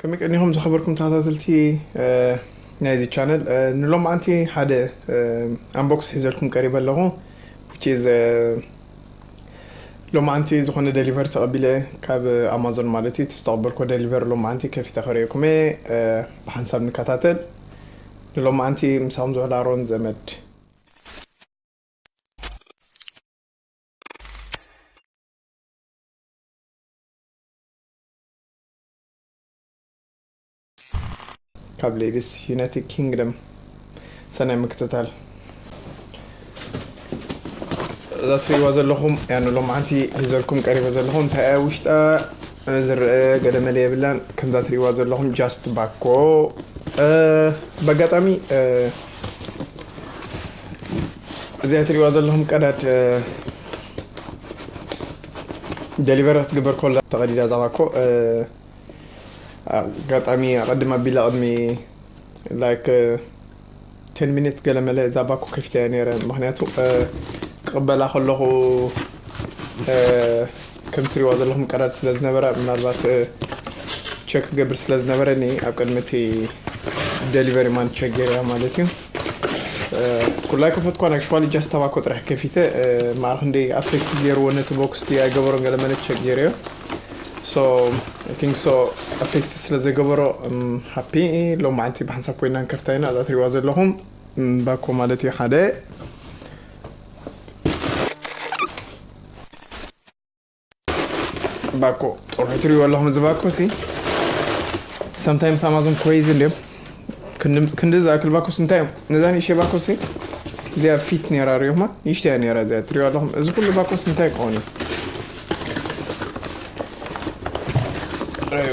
ከመይ ቀኒኹም ዝኸበርኩም ተኸታተልቲ ናይዚ ቻነል? ንሎማዓንቲ ሓደ ኣምቦክስ ሒዘልኩም ቀሪበ ኣለኹ። ሎማዓንቲ ዝኾነ ደሊቨር ተቐቢለ፣ ካብ ኣማዞን ማለት እዩ። ዝተቐበልኮ ደሊቨር ሎማዓንቲ ከፊተ ከርእየኩም እየ። ብሓንሳብ ንከታተል። ንሎማዓንቲ ምሳኹም ዝውዕል ኣሮን ዘመድ። ካብ ሌዲስ ዩናይትድ ኪንግደም። ሰናይ ምክትታል። እዛ ትሪእዋ ዘለኹም ያኑ ሎማዓንቲ ሒዘልኩም ቀሪበ ዘለኹም እንታይ እያ ውሽጣ ዝረአ ገደመለ የብላን። ከምዛ ትሪእዋ ዘለኹም ጃስት ባኮ። በጋጣሚ እዚኣ ትሪእዋ ዘለኹም ቀዳድ ደሊቨር ክትግበር ኮላ ተቐዲዳ እዛ ባኮ። ኣጋጣሚ ኣቐድም ኣቢላ ቅድሚ ላይክ ቴን ሚኒት ገለመለ እዛ ባኮ ከፊተያ ነይረ። ምክንያቱ ክቕበላ ከለኹ ከም ትሪእዋ ዘለኹም ቀዳድ ስለ ዝነበረ፣ ምናልባት ቸክ ክገብር ስለ ዝነበረኒ ኣብ ቅድሚ እቲ ደሊቨሪ ማን ቸክ ገይረያ ማለት እዩ። ኩላይ ከፈትኳን ኣክሽዋሊ ጃስት ታባኮ ጥራሕ ከፊተ ማዕረ ክንደይ ኣፌክት ገይርዎ ነቲ ቦክስ ድዩ ኣይገበሮን ገለመለ ቸክ ገይረዮ። So I think so ኣፌክት ስለ ዘይገበሮ ሃፒ ሎም መዓልቲ ብሓንሳብ ኮይና ንከፍታ ኢና። እዛ ትሪእዋ ዘለኹም ባኮ ማለት እዩ። ሓደ ባኮ ጥርሑ ትሪእዎ ኣለኹም። እዚ ባኮ ሲ sometimes ኣማዞን ኮይዝ እንድዮም ክንዲ ዝኣክል ባኮስ እንታይ እዮም ነዛ ንእሽተይ ባኮሲ እዚኣ ፊት ነራ ሪኦማ ንእሽተያ ነራ እዚኣ ትሪእዋ ኣለኹም። እዚ ኩሉ ባኮስ እንታይ ክኾን እዩ? ረዮ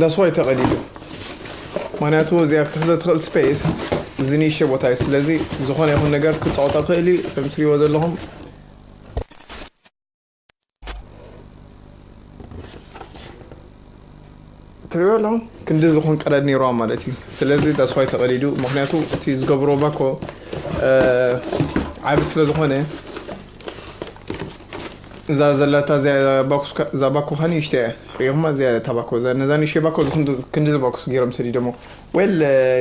that's why ተቐዲዱ። ምክንያቱ እዚኣ ክትሕዞ ትኽእል ስፔስ እዚ ንእሽተይ ቦታ እዩ። ስለዚ ዝኾነ ይኹን ነገር ክፃወታ ክእል እዩ። ከም ትሪእዎ ዘለኹም ትሪእዎ ኣለኹም ክንዲ ዝኾን ቀዳድ ነይርዋ ማለት እዩ። ስለዚ that's why ተቐዲዱ። ምክንያቱ እቲ ዝገብሮ ባኮ ዓቢ ስለ ዝኾነ እዛ ዘላታ እዛ ባኮ ከ ንእሽተያ ሪኹማ እዚኣ እታ ባኮ ነዛ ንእሽተይ ባኮ ክንዲ ዝባኮስ ገይሮም ሰዲዶሞ። ዌል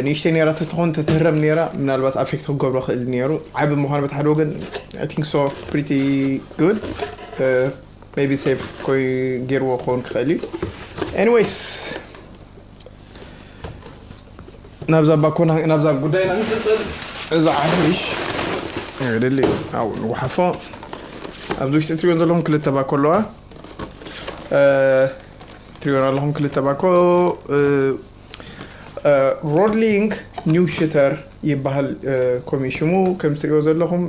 ንእሽተይ ነራ ተትኾን ተትህረም ነራ ምናልባት ኣፌክት ክገብሮ ክእል ነሩ። ዓቢ ምዃኑ በቲ ሓደ ወገን I think so pretty good. Maybe safe ኮይ ገይርዎ ክኸውን ክኽእል እዩ። Anyways ናብዛ ባኮና ናብዛ ጉዳይና ንቅፅል። እዛ ዓርሽ ደሊ ኣው ንጉሓፎ ኣብዚ ውሽጢ ትሪኦ ዘለኹም ክልተ ባኮ ኣለዋ። ትሪኦን ኣለኹም ክልተ ባኮ ሮድሊንግ ኒው ሽተር ይበሃል። ኮሚ ሽሙ ከም ትሪኦ ዘለኹም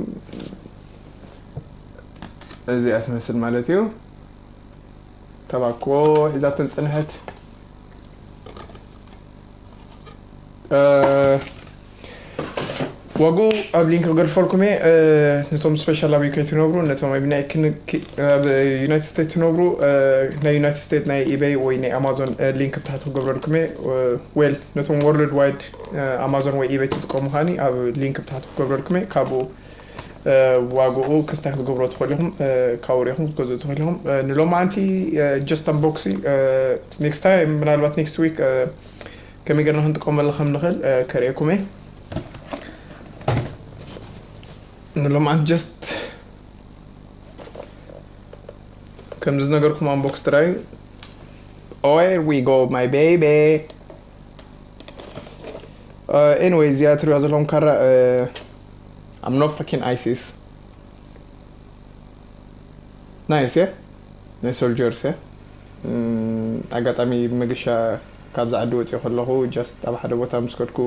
እዚኣ ትመስል ማለት እዩ። ተባኮ ሒዛተን ፅንሐት ዋጉ ኣብ ሊንክ ክገድፈልኩም እየ። ነቶም ስፔሻል ኣብ ዩኬ ትነብሩ ነቶም ኣብ ዩናይትድ ስቴትስ ትነብሩ ናይ ዩናይትድ ስቴትስ ናይ ኢበይ ወይ ናይ ኣማዞን ሊንክ ብታሕቲ ክገብረልኩም እየ። ዌል ነቶም ወርልድ ዋይድ ኣማዞን ወይ ኢበይ ትጥቀሙ ከኒ ኣብ ሊንክ ብታሕቲ ክገብረልኩም እየ። ካብኡ ዋግኡ ክስታይ ክትገብሮ ትኽእሉ ኢኹም። ካብኡ ሪኢኹም ክትገዝኡ ትኽእሉ ኢኹም። ንሎማዓንቲ ጀስት ኣምቦክሲ ኔክስት ታይም ምናልባት ኔክስት ዊክ ከመይ ገርና ክንጥቀመሉ ከም ንኽእል ከርእየኩም እየ። ንሎማዓንቲ ጀስት ከም ዝነገርኩም ኣምቦክስ ጥራይ። Here we go my baby. Anyway እዚኣ ትሪዋ ዘለኹም ካራ I'm not fucking ISIS. Nice እየ ናይ ሶልጀርስ እየ። ኣጋጣሚ መገሻ ካብዚ ዓዲ ወፂኦ ከለኹ ጃስት ኣብ ሓደ ቦታ ምስ ከድኩ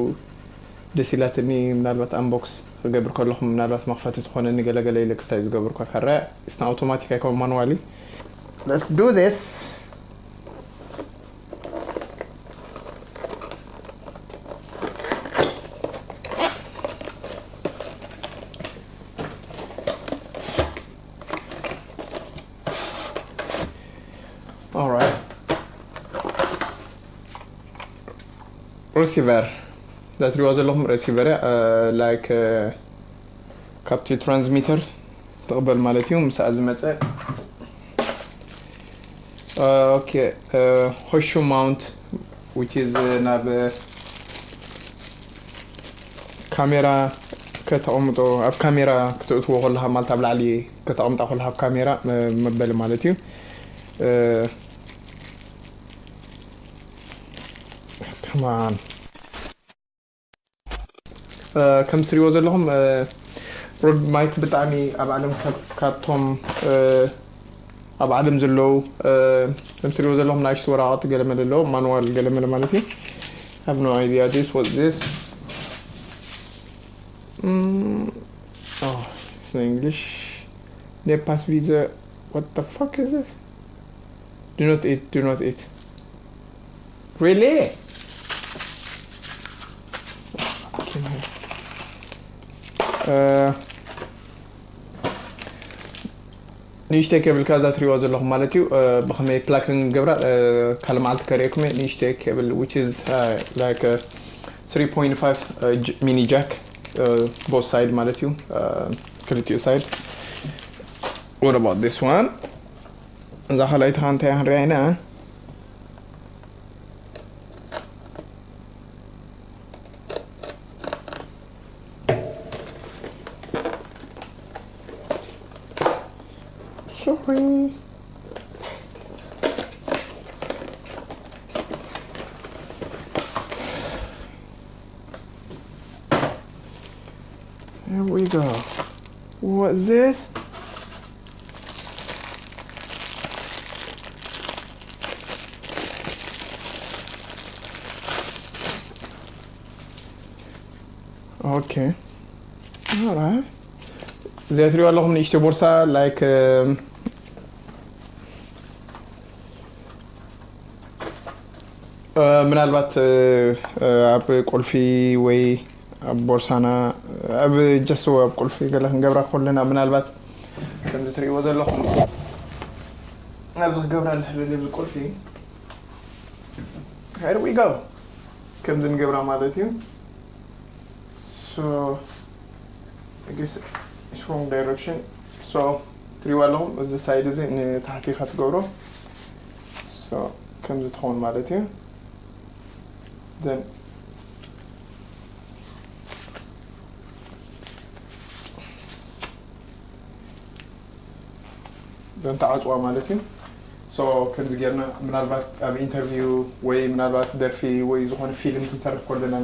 ደስ ኢላትኒ። ምናልባት ኣምቦክስ ክገብር ከለኹ ምናልባት መኽፈቲ ትኾነኒ ገለገለ ኢለ ክስታይ ዝገብርኳ ካራ ስና ኣውቶማቲክ ኣይኮን ማንዋሊ። Let's do this. Alright. Receiver እዛ ትሪዋ ዘለኹም receiver እያ። Like ካብቲ transmitter ትቕበል ማለት እዩ። ምስኣ ዝመፀ ኦኬ፣ ሆሹ ማውንት which is ናብ ካሜራ ከተቐምጦ፣ ኣብ ካሜራ ክትእትዎ ከለካ ማለት ኣብ ላዕሊ ከተቐምጣ ከለካ ኣብ ካሜራ መበሊ ማለት እዩ። ከማን ከም ትሪእዎ ዘለኹም ሮድ ማይክ ብጣዕሚ ኣብ ዓለም ክሳብ ካብቶም ኣብ ዓለም ዘለዉ ከም ትሪእዎ ዘለኹም ንኣሽቱ ወረቓቕቲ ገለመለ ኣለዎ፣ ማንዋል ገለመለ ማለት እዩ። Have no idea this what this mm, oh it's in English. Ne pas visa. What the fuck is this? Do not eat, do not eat. Really? ንእሽተይ ከብልካ እዛ ትሪእዋ ዘለኹም ማለት እዩ። ብኸመይ ፕላክ ንገብራ ካልእ መዓልቲ ከርእየኩም እየ። ንእሽተይ ከብል which is like three point five mini jack both side ማለት እዩ፣ ክልቲኡ side። What about this one? እዛ ካልኣይቲ ኸ እንታይ ክንሪኣ ኢና? Sorry. Here we go. What's this? Okay. Alright. እዚኣ ትሪእዋ ኣለኹም ንእሽቶ ቦርሳ like ምናልባት ኣብ ቁልፊ ወይ ኣብ ቦርሳና ኣብ just ኣብ ቁልፊ ገለ ክንገብራ ከለና ምናልባት ከምዚ ትሪእዎ ዘለኹም ኣብዚ ክገብራ እንድሕር ደልየ ቁልፊ here we go ከምዚ ንገብራ ማለት እዩ። So I guess it's wrong direction. So ትሪእዋ ኣለኹም እዚ side እዚ ንታሕቲ ኢኻ ትገብሮ። So ከምዚ ትኸውን ማለት እዩ። Then then ተዓፅዋ ማለት እዩ። So ከምዚ ጌርና ምናልባት ኣብ interview ወይ ምናልባት ደርፊ ወይ ዝኾነ ፊልም ክንሰርሕ ከለና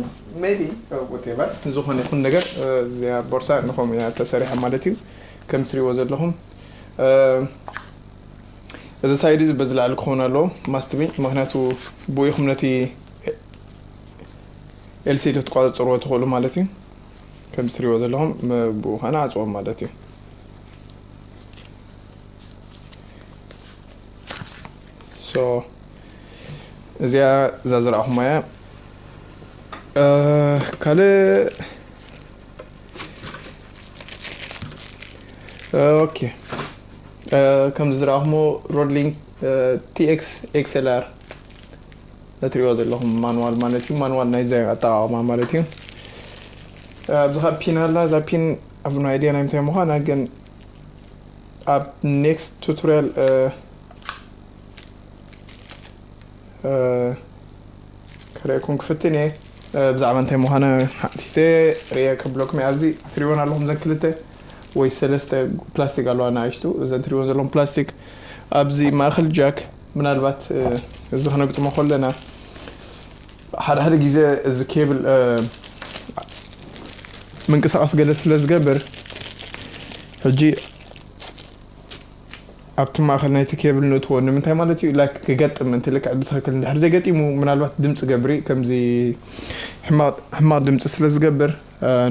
maybe whatever ዝኾነ ይኹን ነገር እዚኣ ቦርሳ ንኸምኡ እያ ተሰሪሓ ማለት እዩ። ከም ትሪእዎ ዘለኹም እዚ side እዚ በዚ ላዕሊ ክኸውን ኣለዎ must be፣ ምኽንያቱ ብኡ ኢኹም ነቲ LCD ክትቆፃፀርዎ ትኽእሉ ማለት እዩ። ከም ትሪእዎ ዘለኹም ብኡ ከዓ ንዓፅዎ ማለት እዩ። So እዚኣ እዛ ዝረኣኹማ እያ። ካልእ okay፣ ከምዚ ዝረኣኹሞ ሮድሊንክ TX XLR እትሪእዎ ዘለኹም ማንዋል ማለት እዩ። ማንዋል ናይዚ ኣጠቓቕማ ማለት እዩ። ኣብዚ ካብ ፒን ኣላ። እዛ ፒን have no idea ናይ ምንታይ ምዃና ግን ኣብ next tutorial ከርእየኩም ክፍትን እየ። ብዛዕባ እንታይ ምዃነ ሓቲተ ርእየ ከብለኩም እየ። ኣብዚ ትሪእወን ኣለኹም ዘን ክልተ ወይ ሰለስተ ፕላስቲክ ኣለዋ ንኣሽቱ። እዘን ትሪእወን ዘለኹም ፕላስቲክ ኣብዚ ማእኸል ጃክ ምናልባት እዚ ክነግጥሞ ከለና ሓደ ሓደ ግዜ እዚ ኬብል ምንቅስቃስ ገለ ስለ ዝገብር ሕጂ ኣብቲ ማእኸል ናይቲ ኬብል ንእትዎ ንምንታይ ማለት እዩ like ክገጥም እንተ ልክዕ ብትኽክል እንድሕር ዘይገጢሙ ምናልባት ድምፂ ገብሪ ከምዚ ሕማቕ ድምፂ ስለ ዝገብር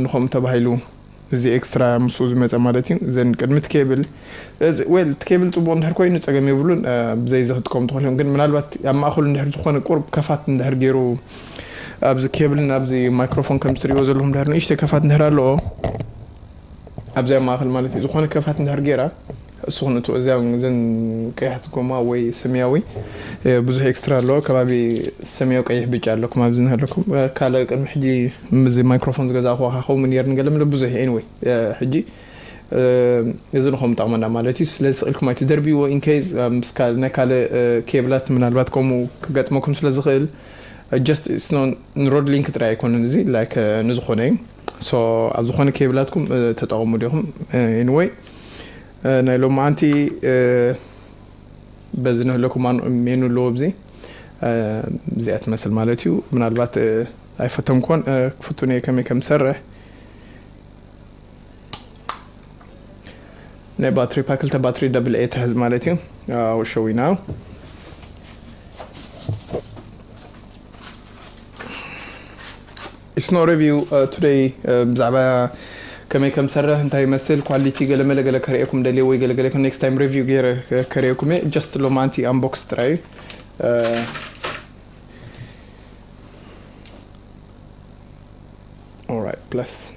ንኸምኡ ተባሂሉ እዚ ኤክስትራ ምስኡ ዝመፀ ማለት እዩ። ዘን ቅድሚ እቲ ኬብል well እቲ ኬብል ፅቡቕ እንድሕር ኮይኑ ፀገም የብሉን። ብዘይ እዚ ክትጥቀሙ ትኽእሉ እዮም። ግን ምናልባት ኣብ ማእኸሉ እንድሕር ዝኾነ ቁርብ ከፋት እንድሕር ገይሩ ኣብዚ ኬብልን ኣብዚ ማይክሮፎን ከም ዝትሪእዎ ዘለኹም እንድሕር ንእሽተይ ከፋት እንድሕር ኣለዎ ኣብዚ ኣብ ማእኸል ማለት እዩ ዝኾነ ከፋት እንድሕር ገይራ እሱ ክንእትዎ እዚኣ እዘን ቀያሕቲ ጎማ ወይ ሰማያዊ ብዙሕ ኤክስትራ ኣለዎ። ከባቢ ሰማያዊ ቀይሕ ብጫ ኣለኩም ኣብዚ እንሃለኩም ካልእ ቅድሚ ሕጂ ምዚ ማይክሮፎን ዝገዛእኹዋ ከኸውን ነይርኒ ገለ ምለ ብዙሕ እዩ። Anyway ሕጂ እዚ ንኸም ጠቕመና ማለት እዩ። ስለዚ ስቕ ኢልኩም ኣይትደርብይዎ። ኢንኬዝ ምስ ናይ ካልእ ኬብላት ምናልባት ከምኡ ክገጥመኩም ስለ ዝኽእል፣ ጀስት ንሮድ ሊንክ ጥራይ ኣይኮነን፣ እዚ ላይክ ንዝኾነ እዩ። ሶ ኣብ ዝኾነ ኬብላትኩም ተጠቐሙ ዲኹም? ኤኒወይ፣ ናይ ሎማዓንቲ በዚ ንህለኩም ሜኑ ኣለዎ ኣብዚ። እዚኣ ትመስል ማለት እዩ። ምናልባት ኣይፈተምኮን፣ ክፍቱን እየ ከመይ ከም ዝሰርሕ። ናይ ባትሪ ፓክ ክልተ ባትሪ ደብል ኤ ትሕዝ ማለት እዩ። I'll show you now. It's no review today ብዛዕባ ከመይ ከም ዝሰርሕ፣ እንታይ ይመስል፣ ኳሊቲ፣ ገለመለ ገለ ከርእየኩም ደልየ ወይ ገለገለ next time review ገይረ ከርእየኩም እየ። ጀስት ሎማዓንቲ ኣምቦክስ ጥራይ እዩ። Alright, plus.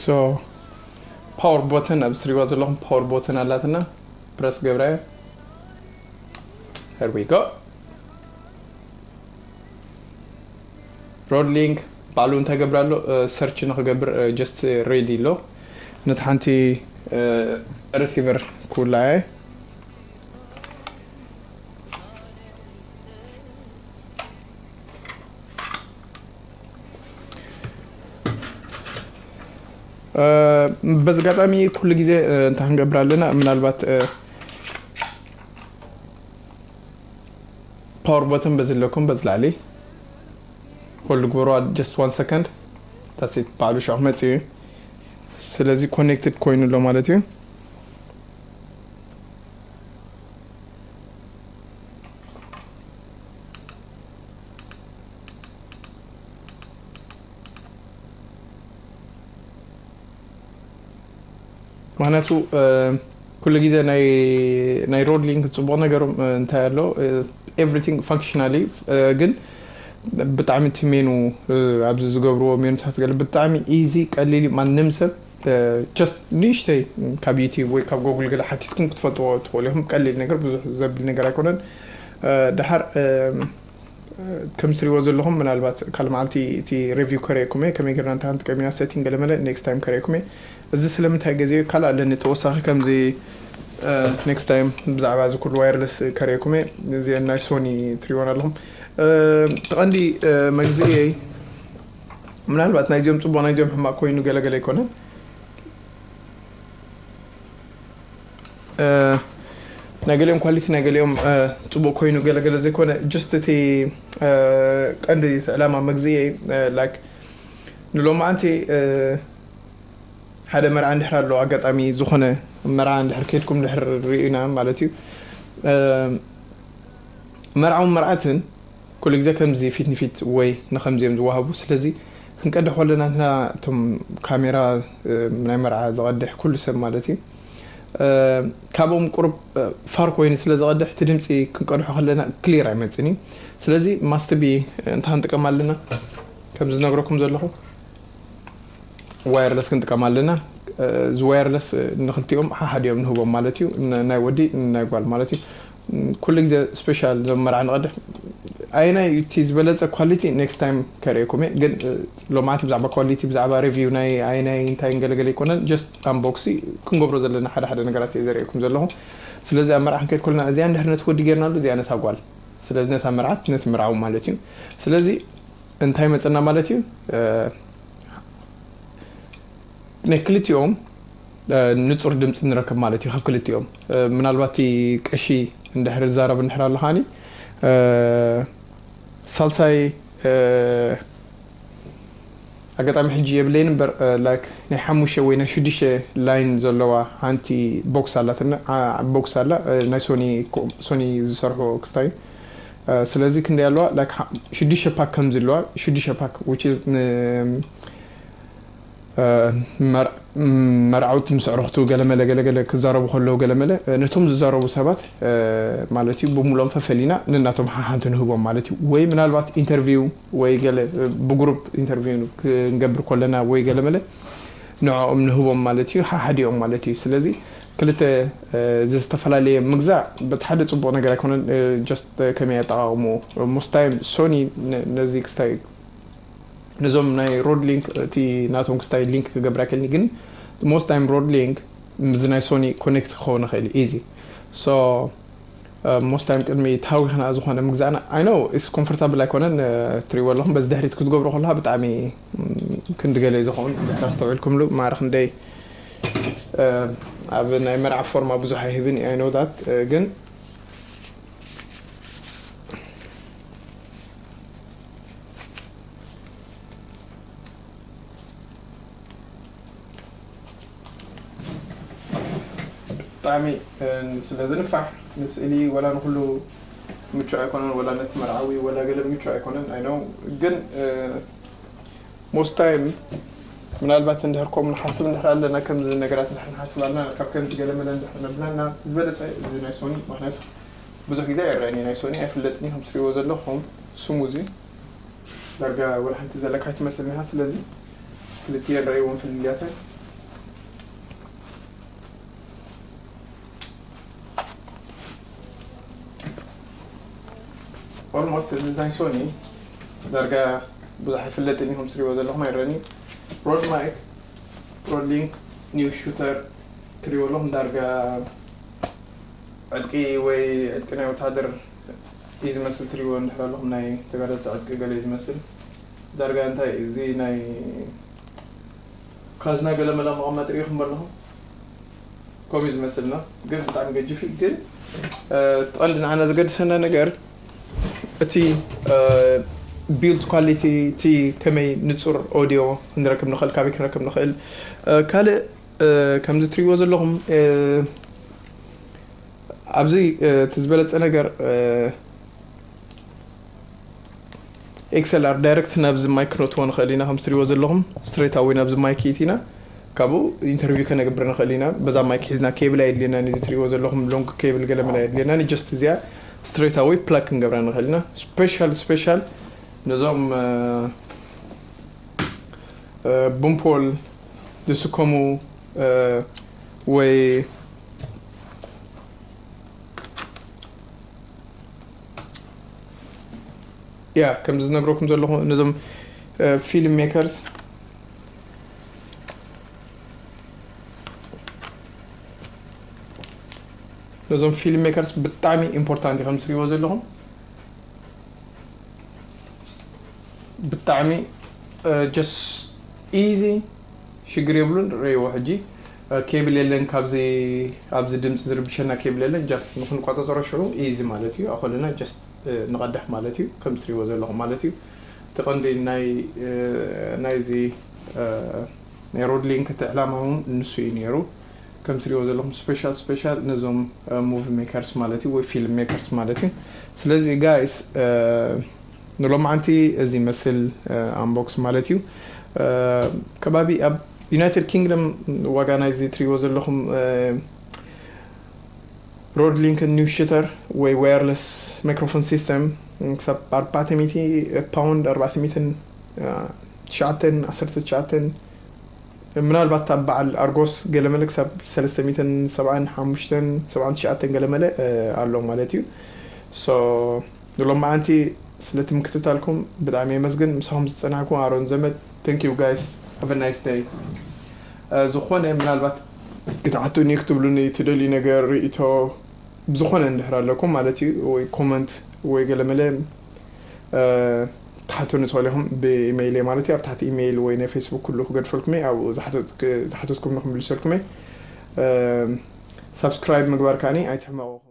So power button ኣብዚ ትሪእዋ ዘለኹም power button ኣላትና፣ ፕረስ ገብራዮ። Here we go. ሮድ ሊንክ ባዕሉ እንታይ ገብር ኣሎ? ሰርች ንክገብር ጀስት ሬዲ ኣሎ። ነቲ ሓንቲ ሪሲቨር ክውላየ። በዚ ኣጋጣሚ ኩሉ ግዜ እንታይ ክንገብር ኣለና? ምናልባት ፓወር ቦተን በዚ ኣለኩም በዚ ላዕሊ ሆልድ ግበሩ። Just one second, that's it። ባዕሉ ሻዕ መፅኡ እዩ። ስለዚ ኮኔክትድ ኮይኑ ኣሎ ማለት እዩ። ምክንያቱ ኩሉ ግዜ ናይ ሮድ ሊንክ ፅቡቕ ነገሮም እንታይ ኣሎ፣ ኤቭሪቲንግ ፋንክሽናል እዩ። ግን ብጣዕሚ እቲ ሜኑ ኣብዚ ዝገብርዎ ሜኑታት ገለ ብጣዕሚ ኢዚ፣ ቀሊል እዩ። ማንም ሰብ ጀስት ንእሽተይ ካብ ዩቲዩብ ወይ ካብ ጎግል ገለ ሓቲትኩም ክትፈልጥዎ ትኽእሉ ኢኹም። ቀሊል ነገር፣ ብዙሕ ዘብል ነገር ኣይኮነን። ድሓር ከም ትሪእዎ ዘለኹም ምናልባት ካልእ መዓልቲ እቲ ሪቪው ከርእየኩም እየ፣ ከመይ ጌርና እንታይ ክንጥቀም ኢና፣ ሴቲንግ ገለመለ ኔክስት ታይም ከርእየኩም እየ። እዚ ስለምንታይ ገዚኦ ካልእ ኣለኒ ተወሳኺ ከምዚ ኔክስት ታይም ብዛዕባ እዚ ኩሉ ዋየርለስ ከርእየኩም እየ። እዚአን ናይ ሶኒ ትሪእወን ኣለኹም። እቲ ቀንዲ መግዝእየይ ምናልባት ናይዚኦም ፅቡቕ ናይዚኦም ሕማቕ ኮይኑ ገለገለ ኣይኮነን። ናይ ገሊኦም ኳሊቲ ናይ ገሊኦም ፅቡቅ ኮይኑ ገለገለ ዘይኮነ፣ ጅስት እቲ ቀንዲ እቲ ዕላማ መግዝኢ ላይክ ንሎማዓንቲ ሓደ መርዓ እንድሕር ኣሎ፣ ኣጋጣሚ ዝኾነ መርዓ እንድሕር ከይድኩም እንድሕር ርኢና ማለት እዩ። መርዓውን መርዓትን ኩሉ ግዜ ከምዚ ፊት ንፊት ወይ ንከምዚኦም ዝወሃቡ። ስለዚ ክንቀድሕ ከለና ንሕና እቶም ካሜራ ናይ መርዓ ዝቐድሕ ኩሉ ሰብ ማለት እዩ፣ ካብኦም ቁሩብ ፋር ኮይኑ ስለ ዝቐድሕ እቲ ድምፂ ክንቀድሖ ከለና ክሊር ኣይመፅን እዩ። ስለዚ ማስትቢ እንታይ ክንጥቀም ኣለና? ከም ዝነግረኩም ዘለኹ ዋየርለስ ክንጥቀም ኣለና። እዚ ዋየርለስ ንክልቲኦም ሓሓዲኦም ንህቦም ማለት እዩ፣ ናይ ወዲ ናይ ጓል ማለት እዩ። ኩሉ ግዜ ስፔሻል ዞም መርዓ ንቐድሕ ኣየናይ እቲ ዝበለፀ ኳሊቲ ኔክስት ታይም ከርእየኩም እየ። ግን ሎማዓት ብዛዕባ ኳሊቲ ብዛዕባ ሪቪው ናይ ኣየናይ እንታይ ገለገለ ኣይኮነን፣ ጀስት ኣምቦክሲ ክንገብሮ ዘለና ሓደ ሓደ ነገራት እየ ዘርእየኩም ዘለኹ። ስለዚ ኣብ መርዓ ክንከይድ ከለና እዚኣ እንድሕር ነቲ ወዲ ጌርናሉ እዚኣ ነታ ጓል፣ ስለዚ ነታ መርዓት ነቲ መርዓዊ ማለት እዩ። ስለዚ እንታይ መፀና ማለት እዩ? ናይ ክልቲኦም ንፁር ድምፂ ንረክብ ማለት እዩ። ካብ ክልቲኦም ምናልባት እቲ ቀሺ እንድሕር ዝዛረብ እንድሕር ኣሎ ከዓኒ ሳልሳይ ኣጋጣሚ ሕጂ የብለይን እምበር ላይክ ናይ ሓሙሽተ ወይ ናይ ሽዱሽተ ላይን ዘለዋ ሓንቲ ቦክስ ኣላትና፣ ቦክስ ኣላ ናይ ሶኒ ዝሰርሖ ክስታይ። ስለዚ ክንደይ ኣለዋ? ላይክ ሽዱሽተ ፓክ ከምዚ ኣለዋ። ሽዱሽተ ፓክ which is መርዓውቲ ምስ ኣዕሩኽቱ ገለመለ ገለገለ ክዛረቡ ከለዉ ገለመለ ነቶም ዝዛረቡ ሰባት ማለት እዩ ብምሉኦም ፈፈሊና ነናቶም ሓሓንቲ ንህቦም ማለት እዩ። ወይ ምናልባት ኢንተርቪው ወይ ገለ ብግሩፕ ኢንተርቪው ክንገብር ከለና ወይ ገለመለ ንዕኦም ንህቦም ማለት እዩ፣ ሓሓዲኦም ማለት እዩ። ስለዚ ክልተ ዝተፈላለየ ምግዛእ በቲ ሓደ ፅቡቕ ነገር ኣይኮነን። ጀስት ከመይ ኣጠቃቕሙ ሞስታይም ሶኒ ነዚ ክስታይ ነዞም ናይ ሮድ ሊንክ እቲ ናቶም ክስታይ ሊንክ ክገብራ ከልኒ ግን ሞስታይም ሮድ ሊንክ ምዚ ናይ ሶኒ ኮኔክት ክኸውን ይኽእል ኢዚ ሶ ሞስታይም ቅድሚ ታዊኽና ዝኾነ ምግዛእና ኣይኖ ስ ኮምፎርታብል ኣይኮነን። ትሪእዎ ኣለኹም በዚ ድሕሪት ክትገብሮ ከለካ ብጣዕሚ ክንዲ ገለ ዝኸውን ድሕር ኣስተውዕልኩምሉ ማዕረ ክንደይ ኣብ ናይ መርዓ ፎርማ ብዙሕ ኣይህብን ኣይኖ ዳት ግን ብጣዕሚ ስለ ዝንፋሕ ንስእሊ ወላ ንኩሉ ምቹ ኣይኮነን፣ ወላ ነቲ መርዓዊ ወላ ገለ ምቹ ኣይኮነን። ኣይኖ ግን ሞስት ታይም ምናልባት እንድሕር ከምኡ ንሓስብ እንድሕር ኣለና ከምዚ ነገራት እንድሕር ንሓስብ ኣለና ካብ ከምዚ ገለ መለ እንድሕር ነብላና ዝበለፀ እዚ ናይ ሶኒ ምክንያቱ ብዙሕ ግዜ ኣይረኣየን ናይ ሶኒ ኣይፍለጥን ከም ትሪእዎ ዘለኹም ስሙ እዚ ዳርጋ ወላ ሓንቲ ዘለካ ኣይትመስልን ኢኻ። ስለዚ ክልቲኤን ረእይዎም ፍልልያተን ኦልሞስት እዚ ናይ ሶኒ ዳርጋ ብዙሕ ኣይፍለጥን ኢኹም ትሪእዎ ዘለኹም ኣይረኒ ሮድ ማይክ ሮድ ሊንክ ኒው ሹተር ትሪእዎ ኣለኹም ዳርጋ ዕጥቂ ወይ ዕጥቂ ናይ ወታደር እዩ ዝመስል ትሪእዎ እንድሕር ኣለኹም ናይ ተጋደልቲ ዕጥቂ ገለ እዩ ዝመስል ዳርጋ እንታይ እዚ ናይ ካዝና ገለ መላ መቐመጢ ሪኢኹም ኣለኹም ከምኡ እዩ ዝመስልና ግን ብጣዕሚ ገጅፍ እዩ ግን እቲ ቀንዲ ንዓና ዘገድሰና ነገር እቲ ቢልድ ኳሊቲ እቲ ከመይ ንፁር ኦዲዮ ክንረክብ ንኽእል ካበይ ክንረክብ ንኽእል ካልእ ከምዚ ትሪእዎ ዘለኹም ኣብዚ እቲ ዝበለፀ ነገር ኤክስኤልኣር ዳይረክት ናብዚ ማይክ ክነእትዎ ንኽእል ኢና ከም ትሪእዎ ዘለኹም ስትሬት ኣወይ ናብዚ ማይክ ይእቲና ካብኡ ኢንተርቪው ከነገብር ንኽእል ኢና በዛ ማይክ ሒዝና ኬብል ኣየድልየና እዚ ትሪእዎ ዘለኹም ሎንግ ኬብል ገለመለ ኣየድልየና ጀስት እዚኣ ስትሬት ኣወይ ፕላግ ክንገብራ ንኽእል ኢና ስፔሻል ስፔሻል ነዞም ቡምፖል ዝስከሙ ወይ ያ ከም ዝነግረኩም ዘለኹ ነዞም ፊልም ሜከርስ ነዞም ፊልም ሜከርስ ብጣዕሚ ኢምፖርታንት እዩ ከም ትሪእዎ ዘለኹም ብጣዕሚ ጀስ ኢዚ ሽግር የብሉን ረይዎ ሕጂ ኬብል የለን ካብዚ ኣብዚ ድምፂ ዝርብሸና ኬብል የለን ጃስት ንክንቆፃፀሮ ሽዑ ኢዚ ማለት እዩ ኣኮለና ጃስት ንቐድሕ ማለት እዩ ከም ትሪእዎ ዘለኹም ማለት እዩ ተቐንዲ ናይ ናይዚ ናይ ሮድ ሊንክ እቲ ዕላማ እውን ንሱ እዩ ነይሩ ከም ትሪእዎ ዘለኹም ስፔሻል ስፔሻል ነዞም ሙቪ ሜከርስ ማለት እዩ ወይ ፊልም ሜከርስ ማለት እዩ ስለዚ ጋይስ ንሎማዓንቲ እዚ መስል ኣምቦክስ ማለት እዩ ከባቢ ኣብ ዩናይትድ ኪንግደም ዋጋ ናይዚ ትሪእዎ ዘለኹም ሮድ ሊንክ ኒው ሽተር ወይ ዋየርለስ ማይክሮፎን ሲስተም ክሳብ ኣርባዕተ ሚእቲ ፓውንድ ኣርባዕተ ሚእትን ትሽዓተን ዓሰርተ ትሽዓተን ምናልባት ኣብ በዓል ኣርጎስ ገለመለ ክሳብ ሰለስተ ሚእትን ሰብዓን ሓሙሽተን ሰብዓን ትሽዓተን ገለመለ ኣሎ ማለት እዩ ንሎማዓንቲ ስለቲ ምክትታልኩም ብጣዕሚ የመስግን ምሳኹም ዝፀናሕኩም ኣሮን ዘመድ thank you guys have a nice day ዝኾነ ምናልባት ክትሓቱኒ ክትብሉኒ ትደልዩ ነገር ርእቶ ብዝኾነ እንድሕር ኣለኩም ማለት እዩ ወይ ኮመንት ወይ ገለመለ ክትሓቱኒ ትኽእሉ ኢኹም ብኢሜይል ማለት እዩ ኣብ ታሕቲ ኢሜይል ወይ ናይ ፌስቡክ ኩሉ ክገድፈልኩም እየ ኣብኡ ዝሓተትኩም ንክምልሰልኩም እየ ሳብስክራይብ ምግባር ከዓኒ ኣይትሕመቑ